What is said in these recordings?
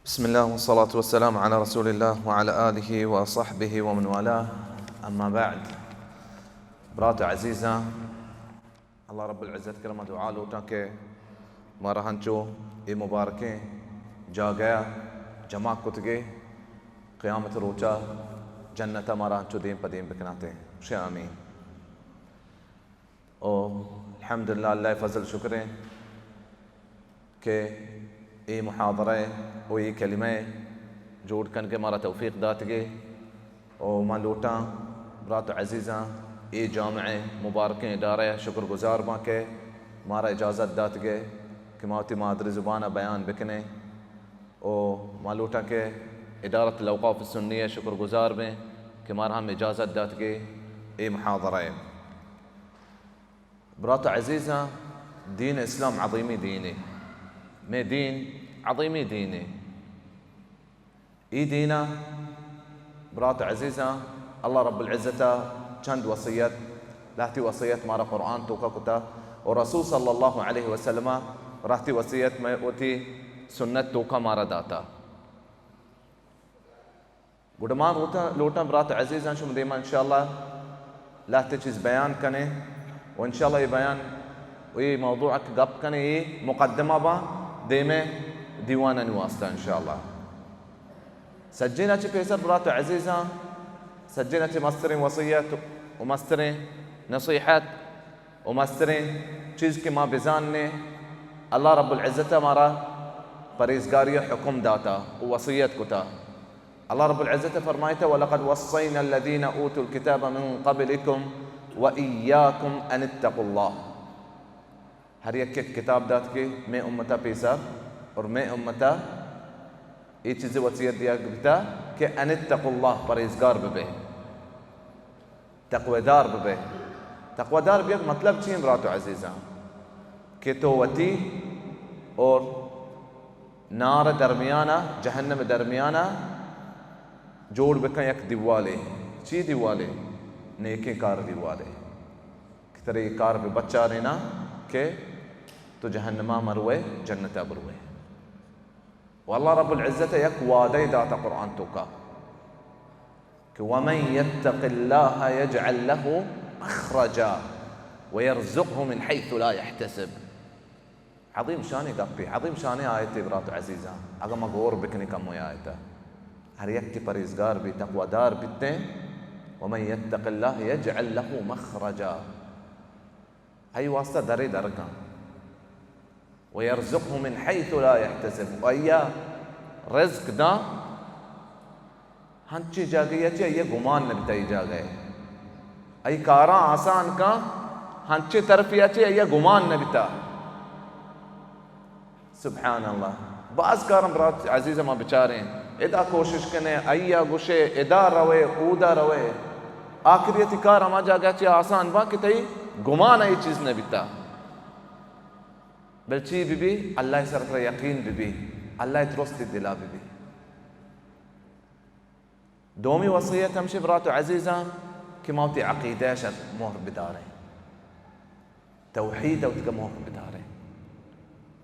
بسم الله والصلاة والسلام على رسول الله وعلى آله وصحبه ومن والاه. أما بعد. برات عزیزاں، اللہ رب العزت کرا ما دعا لوٹاں کہ مارا ہنچو اے مبارکیں جاگہ ءَ جمع کتگے، قیامت روچا جنت ءَ مارا ہنچو دیم پہ دیم بکناتے۔ شے آمین۔ او الحمدللہ، اللہ ءِ فضل شکر ایں کہ اے محاضرہ ءُ اے کلمہ ءِ جوڑ کنگ ءِ مارا توفیق داتگے۔ او ما لوٹاں برات ءُ عزیزاں، اے جامع ءِ مبارکیں ادارہ ءِ شکر گزار باں کہ مارا اجازت داتگے کہ ما وتی مادری زبان ءَ بیان بکنیں۔ او ما لوٹاں کہ ادارۃ الاوقاف السنیہ ءِ شکر گزار بیں کہ مارا ہم اجازت داتگے اے محاضرہ ءِ۔ برات عزیزاں، دین اسلام عظیمی دینے۔ مئے دین عظیمی دینے۔ اے دینا برات عزیزاں، اللہ رب العزت ءَ چند وصیت، لہتی وصیت مارا قرآن توکا کتا، اور رسول صلی اللہ علیہ وسلم ءَ لہتی وصیت مئے وتی سنت توکا مارا داتا۔ گڑا ما لوٹاں، لوٹاں برات عزیزاں، شما دیما انشاءاللہ لہتے چیز بیان کنیں و انشاءاللہ اے بیان و اے موضوع کہ گپ کنیں، اے مقدمہ باں دیمے دیوانانی واسطہ انشاءاللہ۔ سجینا چہ پیسر برات عزیزاں، سجینا چہ مستریں وصیت و مستریں نصیحت و مستریں چیز کہ ما بزانیں، اللہ رب العزت ءَ مارا پرہیزگاری ءِ حکم داتا و وصیت کتا۔ اللہ رب العزت فرمائتا، وَلَقَدْ وَصَّيْنَا الَّذِينَ أُوتُوا الْكِتَابَ مِنْ قَبْلِكُمْ وَإِيَّاكُمْ أَنِ اتَّقُوا اللَّهَ۔ ہر یکے کتاب دات کہ مئے امتا پیسر اور مئے امتا اے چیزے وصیت دیا بیتا کہ ان اتقوا اللہ، پرہیزگار ببے۔ تقویدار ببے۔ تقویدار بیگ مطلب چی ایں برات و عزیزاں؟ کہ تو وتی اور نار درمیانا، جہنم درمیانا جوڑ بکن یک دیوالے۔ چی دیوالے؟ نیکیں کار دیوالے۔ کہ ترے اے کار بہ بچارینا کہ تو جہنما مروے، جنتا بروے۔ و اللہ رب العزت یک وعدہ داتا قرآن توکا کہ ومن یتق اللہ یجعل لہ مخرجا ویرزقہ من حیث لا یحتسب۔ عظیم شانی گپے، عظیم شانی آیتے برات عزیزاں۔ اگاں ما غور بکنی کمو آیتا، ہر یک کہ پرہیزگار بی، تقوادار بیتیں، ومن یتق اللہ یجعل لہ مخرجا، آئی واسطہ درے در کن۔ ویرزقہ من حیث لا یحتسب، و آئیا رزق داں ہنچیں جاگہے چہ آئیا گمان نہ بیتا اے جاگہے۔ آئی کاراں آسان کن ہنچیں طرفے چہ آئیا گمان نہ بیتا۔ سبحان اللہ۔ باز کاراں برات عزیز ما بچاریں، ادا کوشش کنے، آئیا گوشے، ادا روے، اودا روے۔ آخریتی کار ہما جاگہ چہ آسان باں کہ تئی گمان ءَ اے چیز نہ بیتا۔ بل چی بہ بی؟ اللہ ءِ سر ترا یقین بہ بی، اللہ ءِ ترس تئی دلا بہ بی۔ دومی وصیت ہمشی برات و عزیزاں کہ ما وتی عقیدہ ءَ شر مہر بداریں، توحید ءَ وتگا مہر بداریں۔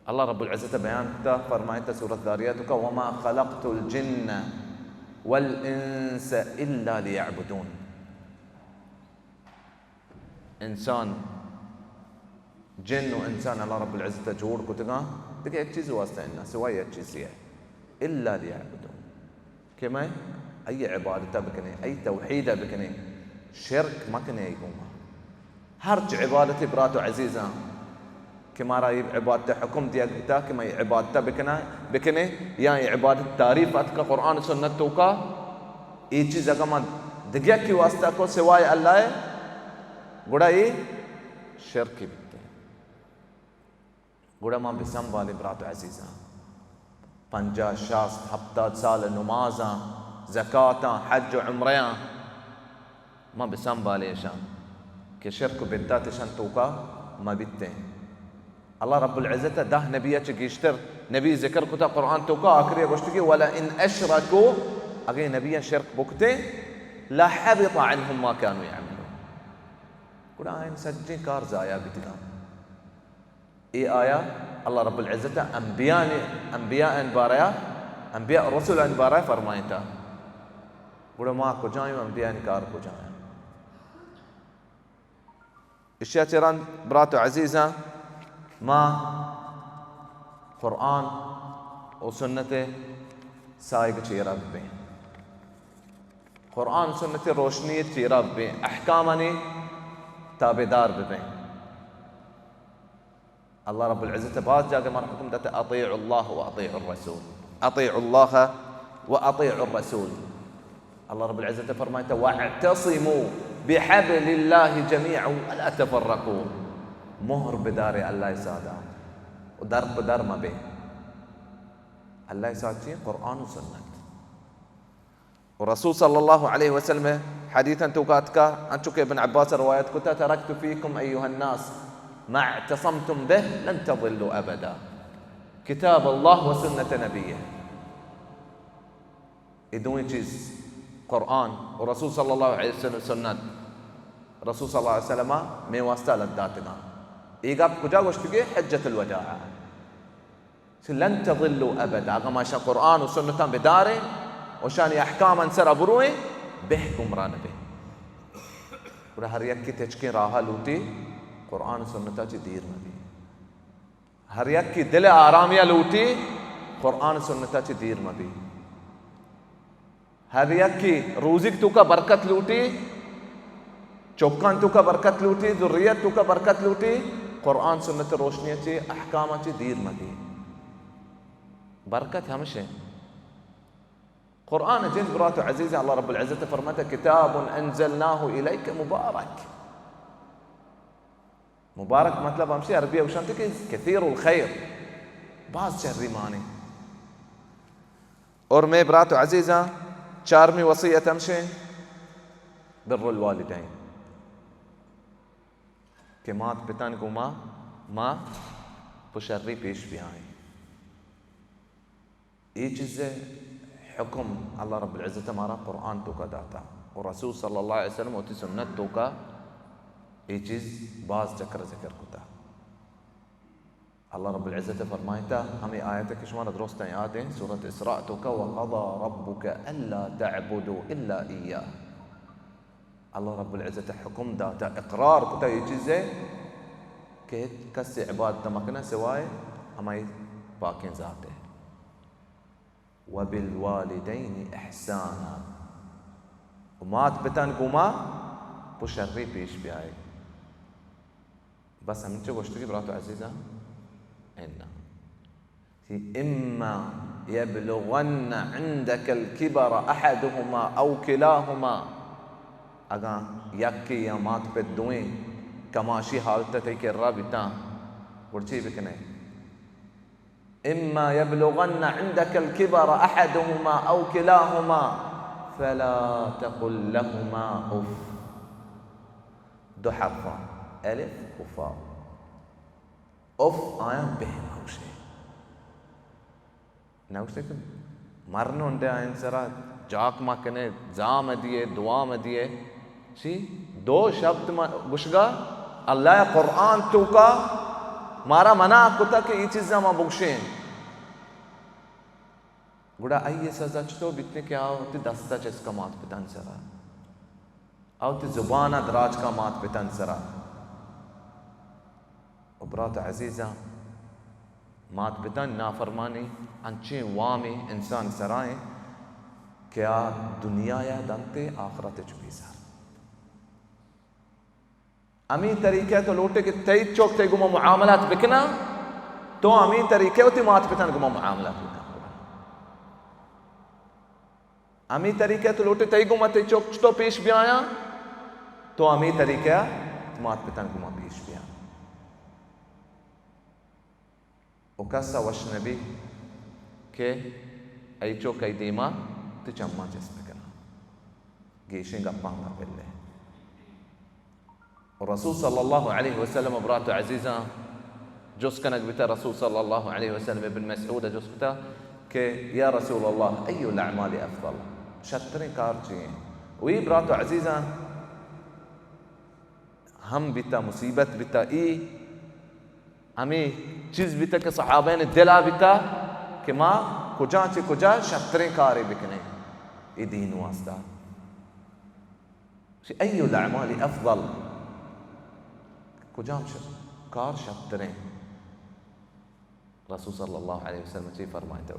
اللہ رب العزت بیان کتا، فرمائتا سورۃ ذاریات کا، وما خلقت الجن والانس الا لیعبدون۔ انسان، جن و انسان اللہ رب العزت ءَ جوڑ کتگاں، دگہ یک چیز واسطہ نہ، سوائے یک چیزے ءَ، الا لیعبدون، کہ مئے آئی عبادت ءَ بکنیں، آئی توحید ءَ بکنیں، شرک مکنیں آئی گوما۔ ہرچ عبادتے برات و عزیزاں، کہ مارا اے عبادت ءِ حکم دیگ بوتا کہ ما اے عبادت ءَ بکنا، بکنیں، یا اے عبادت تعریف اتکا قرآن و سنت توکا، اے چیز اگاں ما دگہ یکے واسطہ کو سوائے اللہ ءَ، گڑا اے شرکے بیتیں۔ گڑا ما بسنبالیں برات و عزیزاں، پنجاہ، شاست، ہپتاد سال نمازاں، زکاتاں، حج و عمریاں، ما بسنبالیں اشاں کہ شرک و بدعت اشاں توکا مہ بیتیں۔ اللہ رب العزت ءَ دہ نبی ءَ چہ گیشتر نبی ذکر کتا قرآن توکا، آخری ءَ گوشتگی، ولئن اشرکوا، اگیں نبیاں شرک بکتیں، لحبط عنهم ما كانوا يعملون، گڑا آیان سجیں کار ضائع بیتگاں۔ اے آیا اللہ رب العزت ءَ انبیاء نے، انبیاء ان بارہ ءَ انبیاء رسولانی بارہ ءَ فرمائینتا۔ گڑا ما کجا ایں، انبیاءانی کار کجا ایں؟ اشیا چہ رند برات و عزیزاں، ما قرآن و سنت سائگ چیرا ببیں، قرآن سنت روشنی چیرا ببیں، احکامانی تابعدار ببیں۔ اللہ رب العزت باز جاگہ مارا حکم داتا، اطیعوا اللہ و اطیعوا الرسول، اطیعوا اللہ و اطیعوا الرسول۔ اللہ رب العزت فرمائتا، واعتصموا بحبل اللہ جمیعا ولا تفرقوا۔ مہر بدارے اللہ سادا و در پہ در مبے۔ اللہ ساد چی؟ قرآن و سنت۔ و رسول صلی اللہ علیہ وسلم حدیثاں توکا اتکا، انچو کہ ابن عباس روایت کتا، ترکت فیکم ایها الناس ما اعتصمتم به لن تضلوا ابدا، کتاب اللہ و سنت نبیہ۔ اے دوئیں چیز، قرآن و رسول صلی اللہ علیہ وسلم سنت، رسول صلی اللہ علیہ وسلم میں واسطہ لداتگاں۔ اے گپ کجا گوشتگے؟ حجۃ الوداع۔ لن تضلوا ابدا، اگاں ما اشاں قرآن و سنتاں بداریں و اشانی احکاماں سرا برویں، بہ گمراہ نبیں۔ گڑا ہر یکے تچکیں راہا لوٹی، قرآن و سنتا چی دیر مبی۔ ہر یکے دل آرامیا لوٹی، قرآن و سنتا چی دیر مبی۔ ہر یکے روزیک توکا برکت لوٹی، چکان توکا برکت لوٹی، ذریت توکا برکت لوٹی، قرآن سنت روشنی چی، احکام چی دیر مبی۔ برکت ہمشے۔ قرآن جند برات و عزیز، اللہ رب العزت فرماتا، کتاب انزلناه الیک مبارک۔ مبارک مطلب ہمشی عربی اوشانتے کہ کثیر الخیر، باز چری مانے۔ اور میں برات و عزیزاں، چارمی وصیت ہمشے بر الوالدین، کہ مات پتان گوما ما پشری پیش بیائیں۔ اے چیز ء حکم اللہ رب العزت مارا قرآن توکا داتا و رسول صلی اللہ علیہ وسلم وتی سنت توکا اے چیز باز چکر ذکر کتا۔ اللہ رب العزت فرمائتا، ہمیں آیت کہ شمارا درستاں یاد ہیں، سورت اسراء توکا، وقضى ربك الا تعبدوا الا اياه۔ اللہ رب العزت حکم داتا، اقرار کتا اے چیز ء کہ ہچ کس عبادت مکنا سوائے ہمائی پاکیں ذات ء۔ وبالوالدین احسانا، و مات پتان گوما پہ شری پیش بیائے۔ بس ہمینچو گوشتگی برات و عزیزاں؟ انا۔ اما یبلغن عندک الکبر احدهما او کلاهما، اگاں یکے یا مات پت دوئیں کماشی حالت تئی کرا بیتاں، گڑ چی بکنے؟ اما یبلغن عندک الکبر احدهما او کلاهما فلا تقل لهما اف۔ دو حرفاں، الف و فا۔ اف آیاں بہ مگوشے۔ نہ گوشتے کہ مرن انڈے آئین سرا جاک ما کنے، زام دیے، دعا ما دیے۔ چی؟ دو شبد ما گوشگا، اللہ قرآن توکا مارا منع کتا کہ ای چیزا ما بگشیں۔ گڑا آئی سزا چطور بیتنے کہ آ وتی دستا چسکا مات پتان سرا، آ وتی زبانا دراج کا مات پتان سرا۔ و برات عزیزاں، مات پتانی نافرمانی انچیں وامے انسان سرا ایں کہ آ دنیا یا دنتے آخرت چو بیزار۔ ہمیں طریقہ تو لوٹے کہ تئی چوک تئی گما معاملات بکنا، تو ہمیں طریقہ وتی مات پتان گما معاملات بکن۔ ہمیں طریقہ تو لوٹے تئی گما تئی چوک چطور پیش بیایاں، تو ہمیں طریقہ مات پتان گما پیش بیاں۔ و کس ء وش نہ بیت کہ ای چوک ای دیما تی چماں چست بکناں، گیشیں گپاں مہ پلے۔ و رسول صلی اللہ علیہ وسلم، برات و عزیزاں، جست کنگ بیتا، رسول صلی اللہ علیہ وسلم ابن مسعود جست بیتا کہ یا رسول اللہ، ای الاعمال افضل؟ شتریں کار چی ہیں؟ وی برات و عزیزاں، ہم بیتا، مصیبت بیتا، ای ہمے چیز بیتا کہ صحابہانی دلا بیتا کہ ما کجا چہ کجا شتریں کارے بکنیں اے دین واسطہ؟ ای الاعمال افضل؟ کجام ش-، کار شتریں؟ رسول صلی اللہ علیہ وسلم چی فرمائیتا؟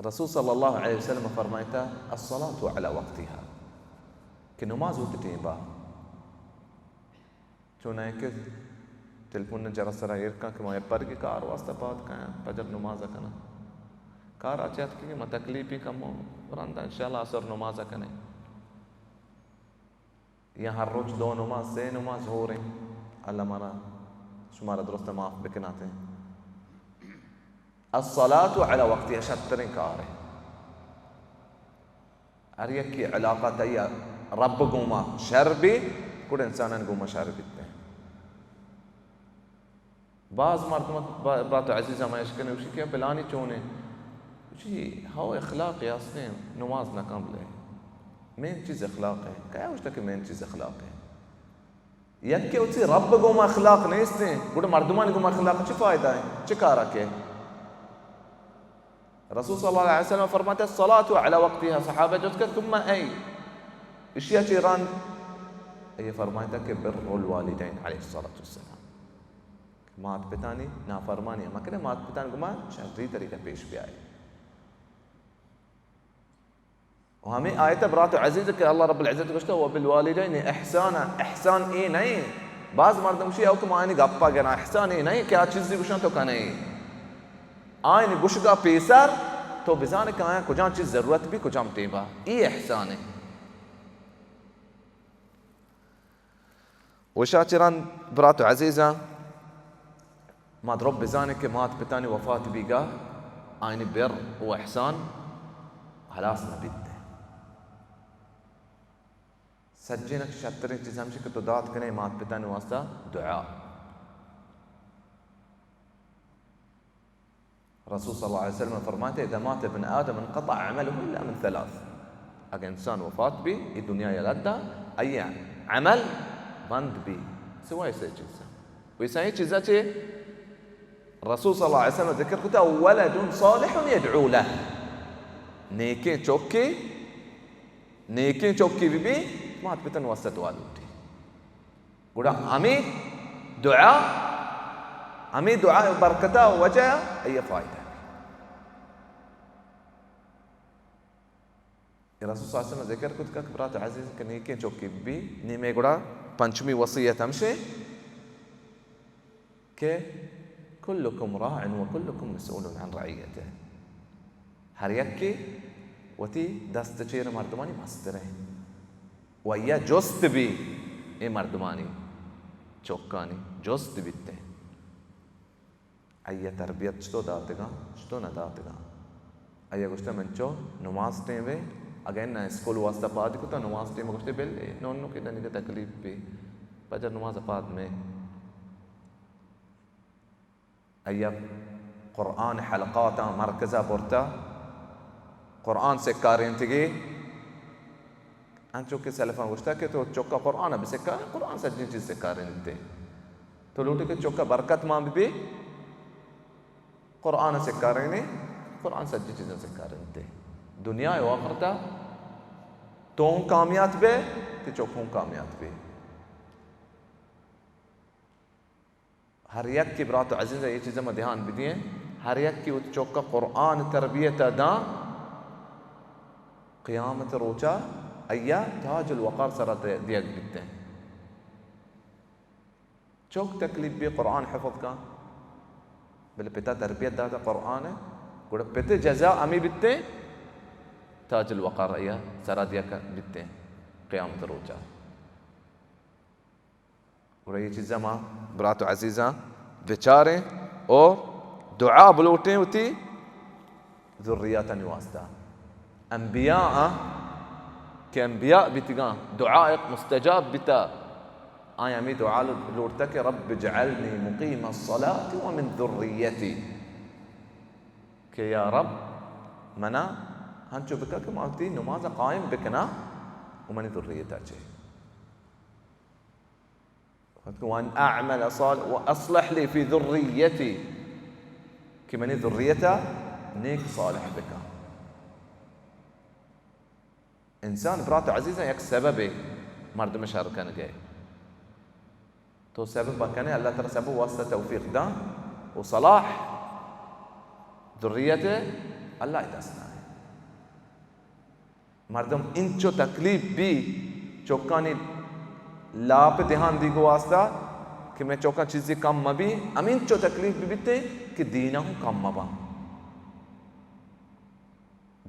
رسول صلی اللہ علیہ وسلم فرمائیتا، الصلاة علی وقتها، کہ نماز وتی ٹیم با۔ چونائیں کہ ٹیلیفون ءَ جرس سرا ایر کن کہ ما اے پرگی کار واسطہ پاد کایاں، فجر نماز ءَ کناں۔ کار ءَ چہ اتکگیں ما تکلیفی کمو، رندا انشاءاللہ عصر نماز ءَ کنیں۔ یا ہر روچ دو نماز، سے نماز ہوریں۔ اللہ مارا شمارا درست معاف بکناتیں۔ الصلاة علی وقتها شتریں کارے۔ ہر یکے علاقہ تئی رب گوما شر بی، گڑا انسانان گوما شر بیت۔ باز مردم با-، برات عزیز ہم اشکنے، گوشی کہ پلانی چونے؟ گوشی، ہو اخلاق یاستیں، نماز نہ کن بلے۔ مین چیز اخلاق ہے۔ کیا گوشتا کہ مین چیز اخلاق ہے؟ یکے وتی رب گوما اخلاق نیستیں، گڑا مردمانی گوما اخلاق چی فائدہ ہے؟ چی کارا کے؟ رسول صلی اللہ علیہ وسلم فرماتا، الصلاة علی وقتها۔ صحابہ جست کرت، ثم ای؟ اشیا چی رند؟ اے فرمائیتا کہ بر الوالدین علیہ الصلاة والسلام۔ مات پتانی نافرمانی مکنے، مات پتان گوما شری طریقہ پیش بیائے۔ و ہمے آیت برات عزیز کہ اللہ رب العزت گوشتا، وبالوالدین احسانا، احسان اے نہیں۔ باز مردم گوشی، او کہ ما آیانی گپا گراں، احسان اے نہیں کہ آ چیزی گوشاں تو کنے۔ آیانی گوشگا پیسر تو بزانے کہ آیاں کجام چیز ضرورت بی، کجام ٹیما۔ اے احسان ہے۔ وشا چہ رند برات و عزیزاں، ما درو بزانیں کہ مات پتانی وفات بیگا آیانی بر و احسان ہلاس نہ بیت۔ سجینک شتریں چیز ہمشی کہ تو دات کنے مات پتانی واسطہ دعا۔ رسول صلی اللہ علیہ وسلم فرماتے، اذا مات ابن آدم انقطع عمله الا من ثلاث۔ اگہ انسان وفات بی، ای دنیا یلدا، ای عمل بند بی، سوائے سے چیزا۔ و سائیں چیزا چے؟ رسول صلی اللہ علیہ وسلم ذکر کتا، ولد صالح یدعو له۔ نیکیں چوکے، نیکیں چوکے بی بی، مات پتن واسطہ دعا لوٹی۔ گڑا ہمے دعا، ہمے دعا برکتا وجہ ء آئی ء فائدہ۔ رسول صلی اللہ علیہ وسلم ذکر کت کہ برات عزیز کہ نیکیں چوکی بی، نیمے گڑا پنچمی وصیت ہمشے کہ کلکم راع و کلکم مسئول عن رعیته۔ ہر یکے وتی دست چیر مردمانی مستریں۔ و یا جست بی اے مردمانی چوکانی جست بیتے۔ آئی ء تربیت چتو داتگاں، چتو نہ داتگاں۔ آئی ء گوشتہ من چو نماز ٹیم ء، اگہ اناں اسکول واسطہ پاد کتا نماز ٹیم ء گوشتے بل اے نون نو کہ دنیگہ تکلیف بی، فجر نماز ء پاد میں۔ آئی ء قرآن حلقاتاں مرکز ء برتہ، قرآن سکارینتگی۔ انچو کہ سلفاں گوشتہ کہ تو چکا قرآن ء بسکارین، قرآن سجیں چیز سکارینتے۔ تو لوٹے کہ چکا برکت مان ببی، قرآن ء سکارینے، قرآن سجیں چیزاں سکارینتے۔ دنیا ء آخرت ء تو ہوں کامیات بے، تی چک ہوں کامیات بے۔ ہر یک کہ برات و عزیز اے چیز ما دھیان بدییں، ہر یک کہ وت چوکا قرآن تربیت داں، قیامت روچا ایا تاج الوقار سرا دیگ بیتیں۔ چوک تکلیف بی قرآن حفظ کن، بلے پتا تربیت داتا قرآن، گڑا پت جزا ہمی بیتیں، تاج الوقار ایا سرا دیگ بیتیں قیامت روچا۔ گڑا اے چیزاں ما برات و عزیزاں بچاریں و دعا بلوٹیں وتی ذریاتانی واسطہ۔ انبیاء آں کہ انبیاء بیتگاں، دعا مستجاب بیتا، آیاں ہمے دعا لوٹتا کہ رب اجعلنی مقیم الصلاة ومن ذریتی، کہ یا رب منا ہنچو بکا کہ ما وتی نماز قائم بکنا و منی ذریتا چے۔ وأن أعمل صالح وأصلح لي في ذريتي۔ کہ منی ذریت ءَ نیک صالح بکن۔ انسان، برات عزیزاں، یک سببے مردم شر کنگ ءِ۔ تو سبب بکنے، اللہ ترا سبب واسطہ توفیق داں، و صلاح ذریت اللہ ءِ دست ءَ۔ مردم انچو تکلیف بی، چوکانی لاپ دہان دیگ واسطہ کہ مئے چوکاں چیزے کم مبی، ہمینچو تکلیف بی بیتے کہ دین ءَ ہوں کم مباں۔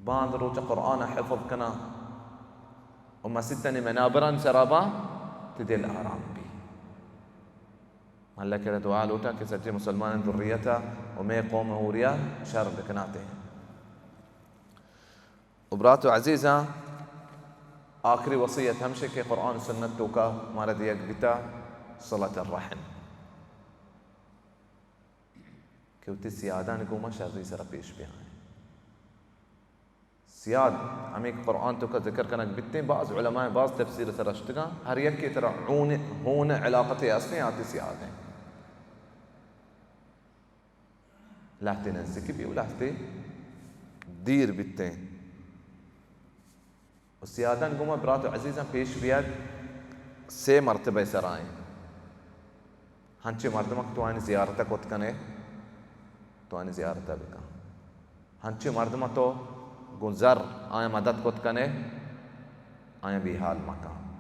باند روچ قرآن ءَ حفظ کناں و مسیتانی منابرانی سرا باں، تئی دل آرام بی۔ اللہ کرا دعا لوٹاں کہ سجیں مسلمانانی ذریت ءَ و مئے قوم ءَ ہوریا شر بکناتے۔ و برات و عزیزاں، آخری وصیت ہمشے کہ قرآن و سنت توکا مارا دیگ بیتا، صلۃ الرحم، کہ وتی سیادانی گوما شری سرا پیش بیائیں۔ سیاد ہمے کہ قرآن توکا ذکر کنگ بیتیں، باز علماء باز تفسیر سرا اشتگاں، ہر یکے ترا ہون، ہون علاقتے ہستیں، آتی سیادیں۔ لہتے نزیک بی و لہتے دیر بیتیں۔ و سیادان گوما برات و عزیزاں پیش بیاد، سے مرتبہ سرائیں۔ ہنچیں مردماں کہ تو آیانی زیارت ءَ کت کنے، تو آیانی زیارت ءَ بکن۔ ہنچیں مردماں تو گوں زر آیاں مدد کت کنے، آیاں بیحال مکن۔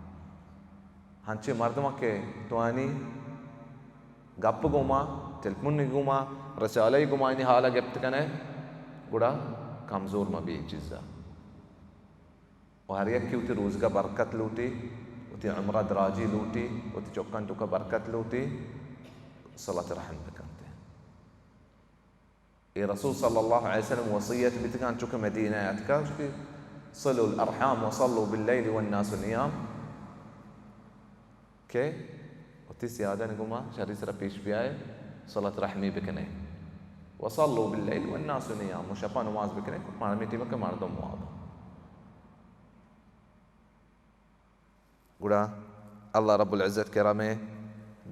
ہنچیں مردماں کہ تو آیانی گپ گوما، ٹیلیفونی گوما، رسالہ گوما آیانی حال ءَ گپت کنے، گڑا کمزور مبی اے چیز ءَ۔ و ہر یکے وتی روزگا برکت لوٹی، وتی عمرا دراجی لوٹی، وتی چکان توکا برکت لوٹی، صلت رحم بکنتے۔ اے رسول صلی اللہ علیہ وسلم وصیت بیتگان چونکہ مدینہ اتکا، چونکہ صلوا الارحام وصلوا باللیل والناس نیام، کہ وتی سیادان گوما شری سرا پیش بیائے، صلت رحمی بکنے۔ وصلوا باللیل والناس نیام، و شپا نماز بکنے، مردمی ٹیمہ کہ مردم واب۔ گڑا اللہ رب العزت کرا مئے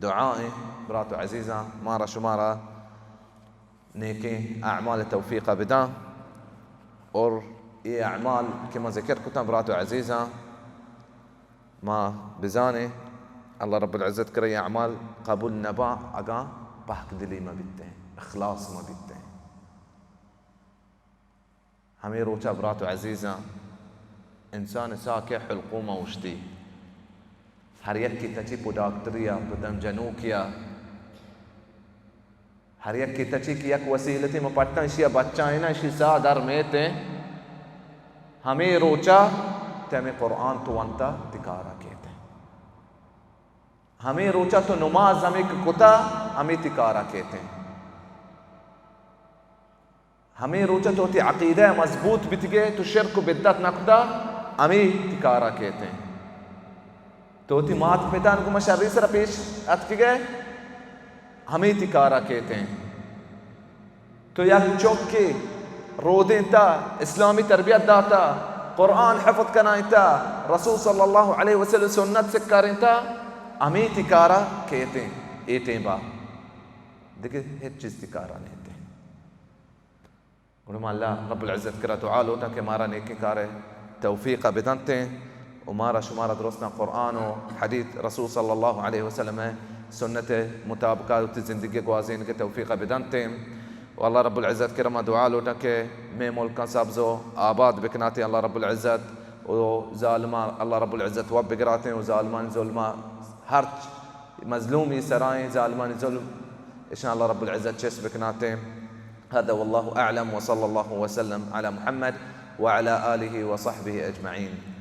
دعا ایں، برات و عزیزاں، مارا شمارا نیکیں اعمال توفیق بداں، اور اے اعمال کہ ما ذکر کتاں، برات و عزیزاں، ما بزانیں اللہ رب العزت کرا اے اعمال قبول نباں اگاں پہک دلی مہ بیتیں، اخلاص مہ بیتیں۔ ہمے روچا برات و عزیزاں، انسان ساہ کہ حلقوم اوشتی، ہر یکے تچی پہ ڈاکٹریا، پہ دم جنوکیا، ہر یکے تچی کہ یک وسیلتی ما پٹاں اشیا بچائیناں، اشی ساہ در میتیں۔ ہمے روچا تئی ہمے قرآن تو ونتا تئی کارا کیتیں۔ ہمے روچا تو نماز ہمے کہ کتا، ہمے تئی کارا کیتیں۔ ہمے روچا تو وتی عقیدہ مضبوط بیتگے، تو شرک و بدعت نہ کتا، ہمے تئی کارا کیتیں۔ تو وتی مات پتان گوما شری سرا پیش اتکگے، ہمے تئی کارا کیتیں۔ تو یک چکے رودینتا، اسلامی تربیت داتا، قرآن حفظ کنائینتا، رسول صلی اللہ علیہ وسلم سنت سکارینتا، ہمے تئی کارا کیتیں۔ اے ٹیمبا دگہ ہچ چیز تئی کارا نیتیں۔ گڑا ما اللہ رب العزت کرا دعا لوٹاں کہ مارا نیکیں کارے توفیق بدنتیں و مارا شمارا درستاں قرآن و حدیث، رسول صلی اللہ علیہ وسلم سنت مطابقہ وتی زندگی گوازینگ توفیق بدنتیں۔ و اللہ رب العزت کرا ما دعا لوٹاں کہ مئے ملکاں سبز و آباد بکناتیں اللہ رب العزت، و ظالماں اللہ رب العزت وب بگراتیں و ظالمانی ظلماں ہرچ مظلومی سرائیں ظالمانی ظلم، اشاں اللہ رب العزت چست بکناتیں۔ هذا والله أعلم وصلى الله وسلم على محمد وعلى آله وصحبه أجمعين.